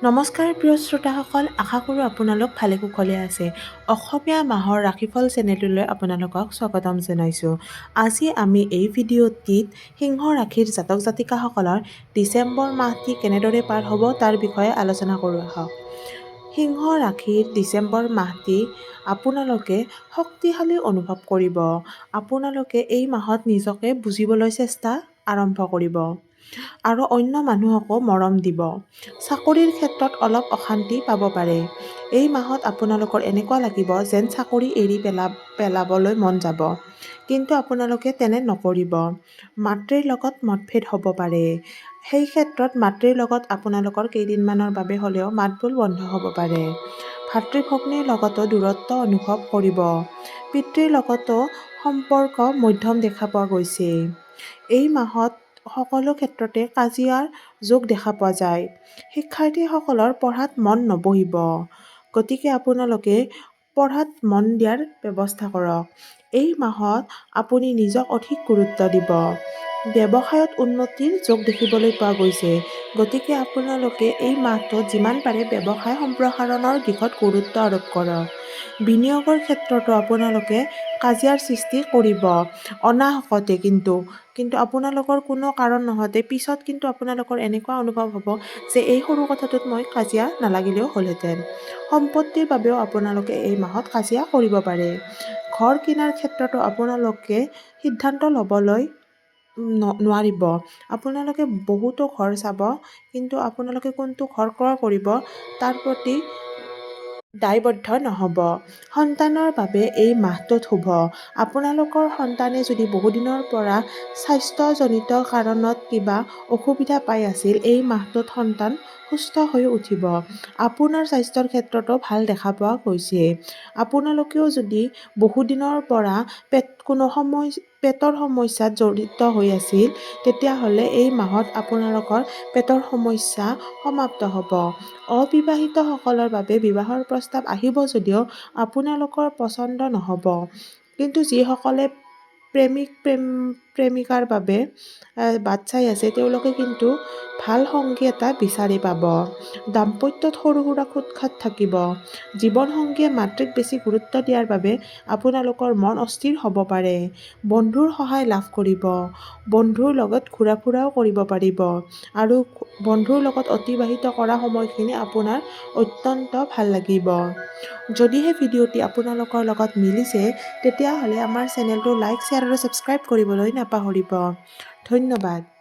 নমস্কাৰ প্ৰিয় শ্ৰোতাসকল, আশা কৰোঁ আপোনালোক ভালে কুশলে আছে। অসমীয়া মাহৰ ৰাশিফল চেনেলটোলৈ আপোনালোকক স্বাগতম জনাইছোঁ। আজি আমি এই ভিডিঅ'টিত সিংহ ৰাশিৰ জাতক জাতিকাসকলৰ ডিচেম্বৰ মাহটি কেনেদৰে পাৰ হ'ব, তাৰ বিষয়ে আলোচনা কৰোঁ আহক। সিংহ ৰাশিৰ ডিচেম্বৰ মাহটি আপোনালোকে শক্তিশালী অনুভৱ কৰিব। আপোনালোকে এই মাহত নিজকে বুজিবলৈ চেষ্টা আৰম্ভ কৰিব আৰু অন্য মানুহকো মৰম দিব। চাকৰিৰ ক্ষেত্ৰত অলপ অশান্তি পাব পাৰে। এই মাহত আপোনালোকৰ এনেকুৱা লাগিব যেন চাকৰি এৰি পেলাবলৈ মন যাব, কিন্তু আপোনালোকে তেনে নকৰিব। মাতৃৰ লগত মতভেদ হ'ব পাৰে। সেই ক্ষেত্ৰত মাতৃৰ লগত আপোনালোকৰ কেইদিনমানৰ বাবে হ'লেও মাতবোল বন্ধ হ'ব পাৰে। ভাতৃ ভগ্নীৰ লগতো দূৰত্ব অনুভৱ কৰিব। পিতৃৰ লগতো সম্পৰ্ক মধ্যম দেখা পোৱা গৈছে। এই মাহত সকলো ক্ষেত্ৰতে কাজিয়াৰ যোগ দেখা পোৱা যায়। শিক্ষাৰ্থীসকলৰ পঢ়াত মন নবহিব, গতিকে আপোনালোকে পঢ়াত মন দিয়াৰ ব্যৱস্থা কৰক। এই মাহত আপুনি নিজক অধিক গুৰুত্ব দিব। ব্যৱসায়ত উন্নতিৰ যোগ দেখিবলৈ পোৱা গৈছে, গতিকে আপোনালোকে এই মাহটোত যিমান পাৰে ব্যৱসায় সম্প্ৰসাৰণৰ দিশত গুৰুত্ব আৰোপ কৰক। বিনিয়োগৰ ক্ষেত্ৰতো আপোনালোকে কাজিয়াৰ সৃষ্টি কৰিব অনাহকতে, কিন্তু কিন্তু আপোনালোকৰ কোনো কাৰণ নহওঁতে পিছত কিন্তু আপোনালোকৰ এনেকুৱা অনুভৱ হ'ব যে এই সৰু কথাটোত মই কাজিয়া নালাগিলেও হ'লহেঁতেন। সম্পত্তিৰ বাবেও আপোনালোকে এই মাহত কাজিয়া কৰিব পাৰে। ঘৰ কিনাৰ ক্ষেত্ৰতো আপোনালোকে সিদ্ধান্ত ল'বলৈ নোৱাৰিব। আপোনালোকে বহুতো ঘৰ চাব, কিন্তু আপোনালোকে কোনটো ঘৰ ক্ৰয় কৰিব, তাৰ প্ৰতি দায়বদ্ধ নহ'ব। সন্তানৰ বাবে এই মাহটোত শুভ। আপোনালোকৰ সন্তানে যদি বহুদিনৰ পৰা স্বাস্থ্যজনিত কাৰণত কিবা অসুবিধা পাই আছিল, এই মাহটোত সন্তান সুস্থ হৈ উঠিব। আপোনাৰ স্বাস্থ্যৰ ক্ষেত্ৰতো ভাল দেখা পোৱা গৈছে। আপোনালোকেও যদি বহুদিনৰ পৰা কোনো পেটৰ সমস্যাত জড়িত হৈ আছিল, তেতিয়াহ'লে এই মাহত আপোনালোকৰ পেটৰ সমস্যা সমাপ্ত হ'ব। অবিবাহিতসকলৰ বাবে বিবাহৰ প্ৰস্তাৱ আহিব যদিও আপোনালোকৰ পচন্দ নহ'ব। কিন্তু যিসকলে প্ৰেমিক প্ৰেমিকাৰ বাবে বাট চাই আছে, তেওঁলোকে কিন্তু ভাল সংগী এটা বিচাৰি পাব। দাম্পত্যত সৰু সুৰা খুটখাট থাকিব। জীৱনসংগীয়ে মাতৃক বেছি গুৰুত্ব দিয়াৰ বাবে আপোনালোকৰ মন অস্থিৰ হ'ব পাৰে। বন্ধুৰ সহায় লাভ কৰিব। বন্ধুৰ লগত ঘূৰা ফুৰাও কৰিব পাৰিব আৰু বন্ধুৰ লগত অতিবাহিত কৰা সময়খিনি আপোনাৰ অত্যন্ত ভাল লাগিব। যদিহে ভিডিঅ'টি আপোনালোকৰ লগত মিলিছে, তেতিয়াহ'লে আমাৰ চেনেলটো লাইক, শ্বেয়াৰ আৰু ছাবস্ক্ৰাইব কৰিবলৈ নাপাহৰিব। ধন্যবাদ।